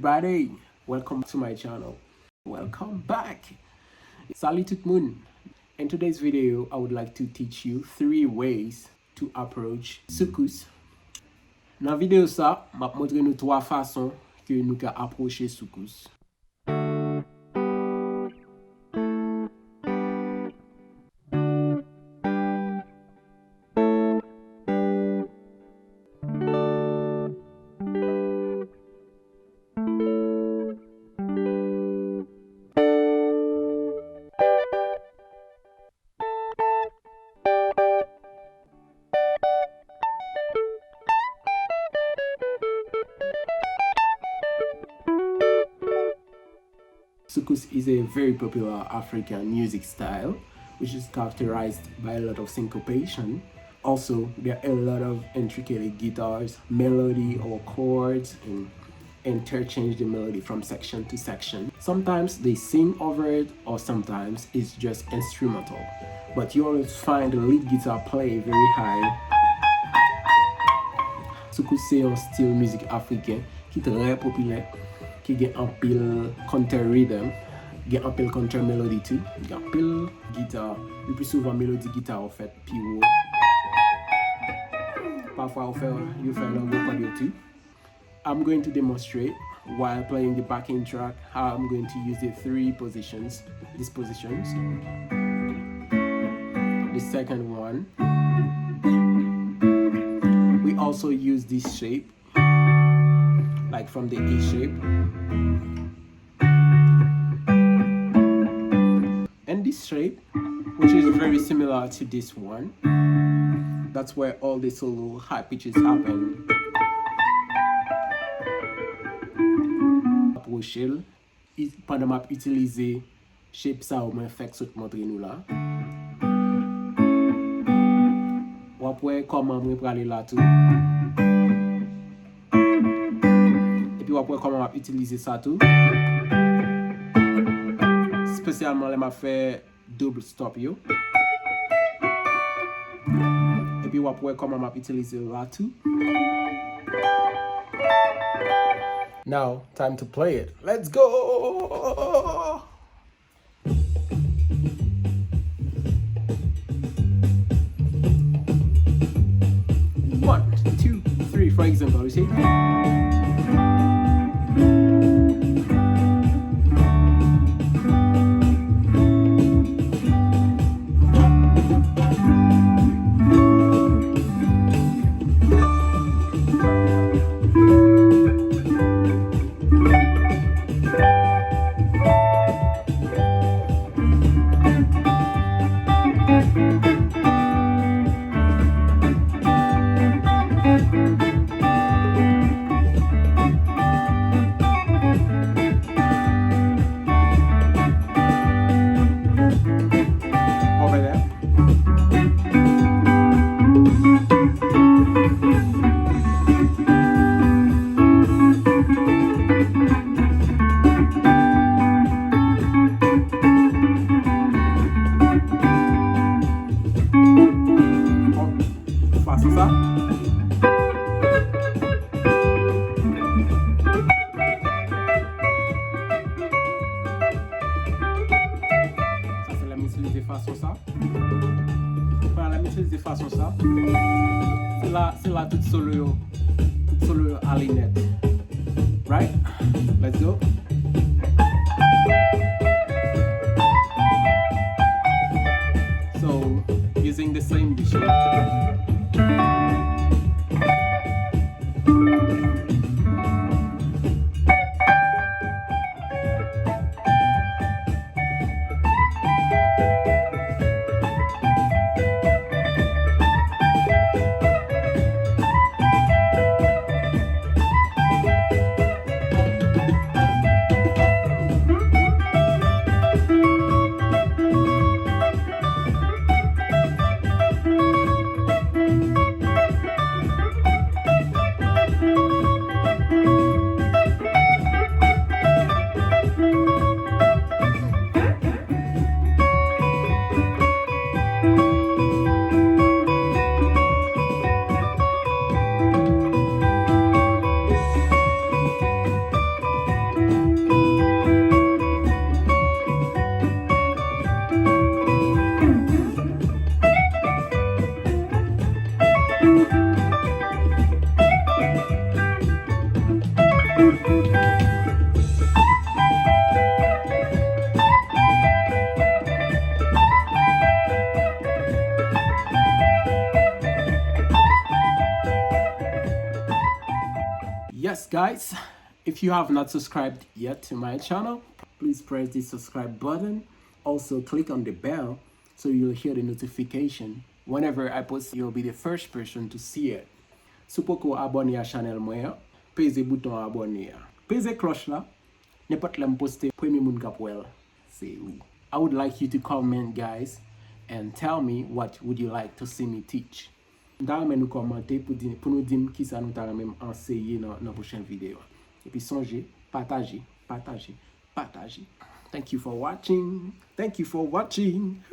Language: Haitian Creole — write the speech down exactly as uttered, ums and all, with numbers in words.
Everybody, welcome to my channel. Welcome back. Salut tout moun. In today's video, I would like to teach you three ways to approach soukous. Nan videyo sa, m ap montre nou twa fason ke nou ka apwoche soukous. Soukous is a very popular African music style, which is characterized by a lot of syncopation. Also, there are a lot of intricate guitars, melody or chords, and interchange the melody from section to section. Sometimes they sing over it, or sometimes it's just instrumental. But you always find the lead guitar play very high. Soukous se yon stil mizik afriken ki trè popilè, ki gen anpil counter rhythm, gen anpil counter melody too, gen anpil gita. Le pli souvan, melodi gita yo fèt pi wo. Pafwa, yo fè, yo fè nan gwo kòd yo too. I'm going to demonstrate while playing the backing track how I'm going to use the three positions, these positions. The second one, we also use this shape, like from the E shape. And this shape, which is very similar to this one, that's where all the solo high pitches happen. Apwoche l, i-, pandan m ap itilize shape sa yo mwen fèk sot montre nou la. W ap wè kòman mwen prale la tou. Epi w ap wè kòman m ap itilize sa tou. Espesyalman lè m ap fè double stop yo. Epi w ap wè kòman m ap itilize la tou. Now, time to play it. Let's go! One, two, three, for example, you see? Over there. Fason sa. Sa se lè m itilize fason sa. Pandan lè m itilize fason sa, se la, se la tout solo yo, tout solo yo ale nèt. Right? Let's go. So, using the same shape. Yes, guys, if you have not subscribed yet to my channel, please press the subscribe button. Also, click on the bell so you'll hear the notification. Whenever I post, you'll be the first person to see it. Si w poko abòne a chanèl mwen an, peze bouton abòne a. Peze klòch la, nenpòt lè m poste, premye moun k ap wè l, se ou. I would like you to comment, guys, and tell me what would you like to see me teach. M ta renmen nou kòmante pou di, pou nou di m kisa nou ta renmen m anseye nan, nan pwochen videyo. Epi sonje, pataje, pataje, pataje. Thank you for watching. Thank you for watching.